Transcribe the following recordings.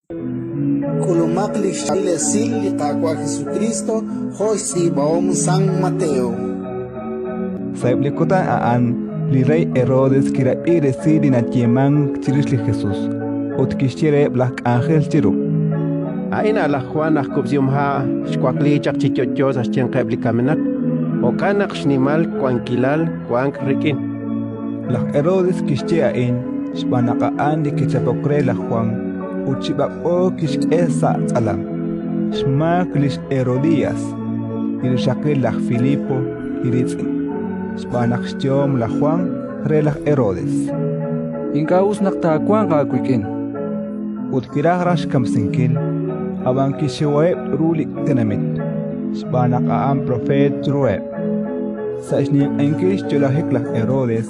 K'ulumaq li xchaab'il esil li Qaawa' Jesukriist jo' xtz'iib'ahom San Mateo. Sa'eb' li kutan a'an, li rey Herodes kirab'i resil li nayeemank chirix li Jesus, ut kixye reheb' laj k'anjel chiru: A'in a' laj Jwan aj kub'sihomha' xwakliik chaq chi yo'yo sa' xyanqeb' li kamenaq, jo'kan naq xnimal wankilal wank rik'in. Laj Herodes kixye a'in xb'aan naq a'an li kichapok re laj Jwan ut chi b'ak'b'o kixk'e sa' tz'alam, xmaak lix Herodías, li rixaqil laj Filipo li riitz'in, xb'aan naq xyehom laj Jwan re laj Herodes: Ink'a' us naq taawanq aawik'in. Ut kiraj raj xkamsinkil, ab'an kixxiwaheb' ru li tenamit, xb'aan naq a'an propeet chiruheb'. Sa' xninq'ehinkil xyo'lajik laj Herodes,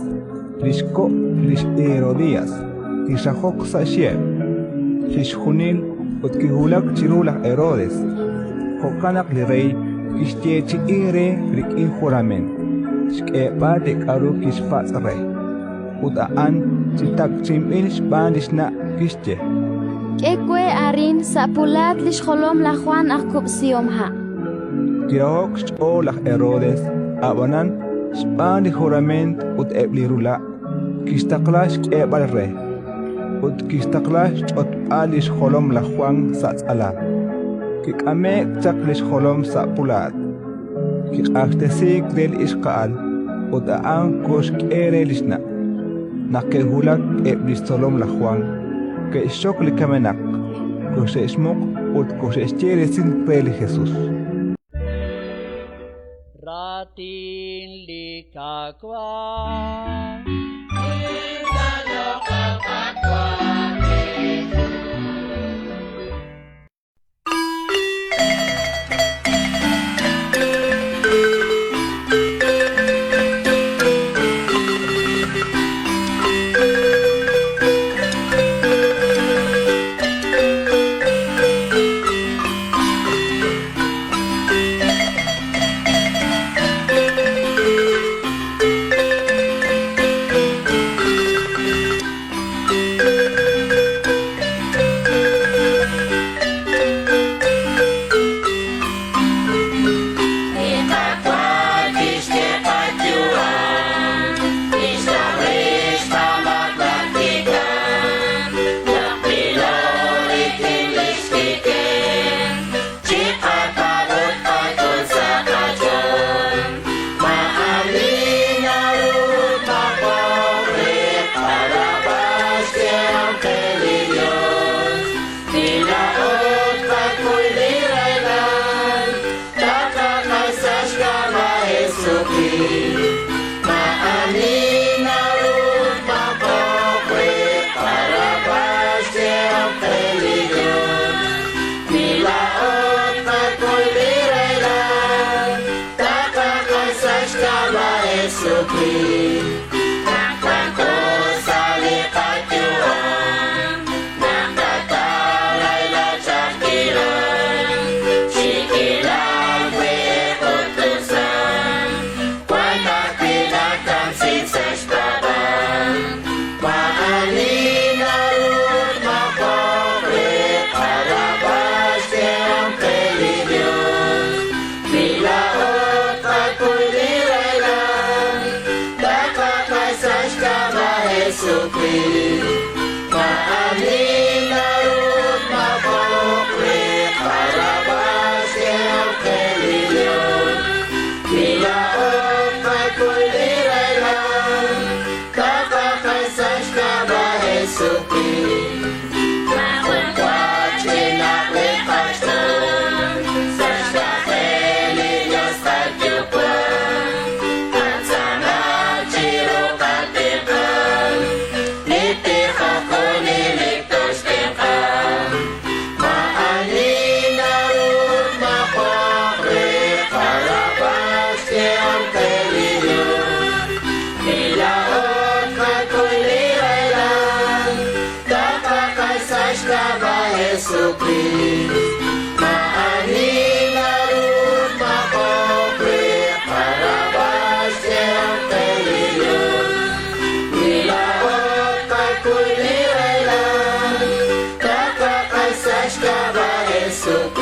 li xko' lix Herodías kixajok sa' xyeb' chixjunil ut kiwulak chiru laj Herodes. Jo'kan naq li rey kixyeechi'i re rik'in jurament xk'eeb'al li k'aru kixpatz' re. Ut a'an chi takchi'inb'il xb'aan li xna' kixye: K'e we arin sa' pulaat li xjolom laj Jwan aj kub'sihomha'. Kiraho'k xch'ool laj Herodes, ab'anan xb'aan li jurament ut eb' li rula' kixtaqla xk'eeb'al re, ut kixtaqla xch'otb'al li xjolom laj Jwan sa' tz'alam. Kik'ame'k chaq li xjolom sa' pulaat, kiq'axtesiik re li ixqa'al ut a'an koxk'e re li xna'. Naq ke'wulak eb' li xtzolom laj Jwan, ke'xxok li kamenaq, koxe'xmuq ut koxe'xye resil re li Jesus. Raatin li Qaawa'.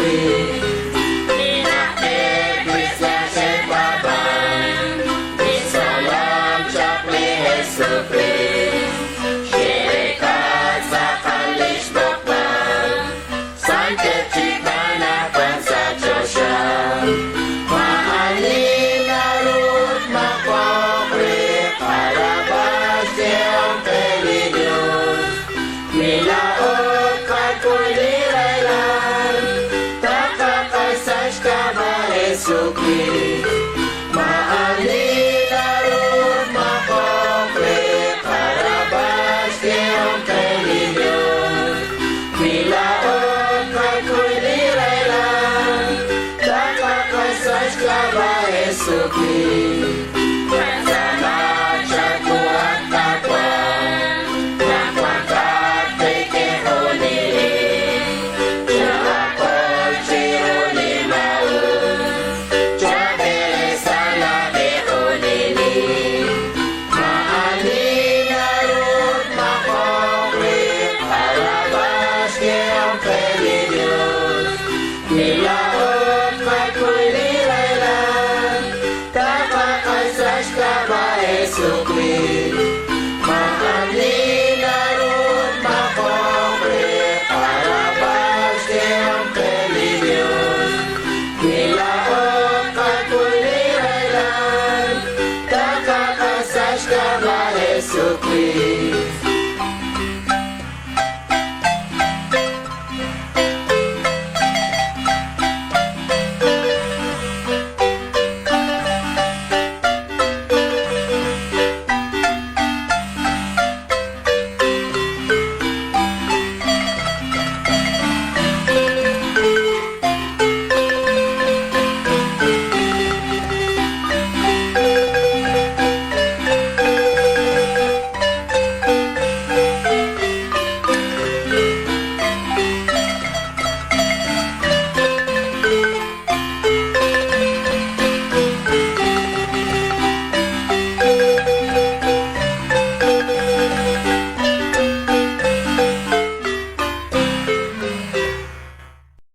Jesucristo. Li na'leb' kristiaan xe'paab'an, li tzolom chaq li Jesucristo. Xe'reek'a tz'aqal lix b'oqb'al, santeb' chik anaqwan sa' choxa. Maa'ani naru tmaq'oq re qarab'al xyehom qe li Dios. Wi laa'o tqakuy li rahilal, taqaq'ax sa' xk'ab'a' Jesukriist. Maa'ani naru tmaq'oq re qarab'al xyehom qe li Dios. Wi laa'o tqakuy li rahilal, taqaq'ax sa' xk'ab'a' Jesukriist. Qatz'aama chawu at Qaawa', naq wanqat qik'in junelik. Chaakol chiru li maa'us, chab'eresa laab'e junelik. Maa'ani naru tmaq'oq re qarab'al xyehom qe li Dios. Wi laa'o tqakuy li rahilal, taqaq'ax sa' xk'ab'a' Jesucrist. Maa'ani naru tmaq'oq re qarab'al xyehom qe li Dios. Wi laa'o tqakuy li rahilal, taqaq'ax sa' xk'ab'a' Jesucrist.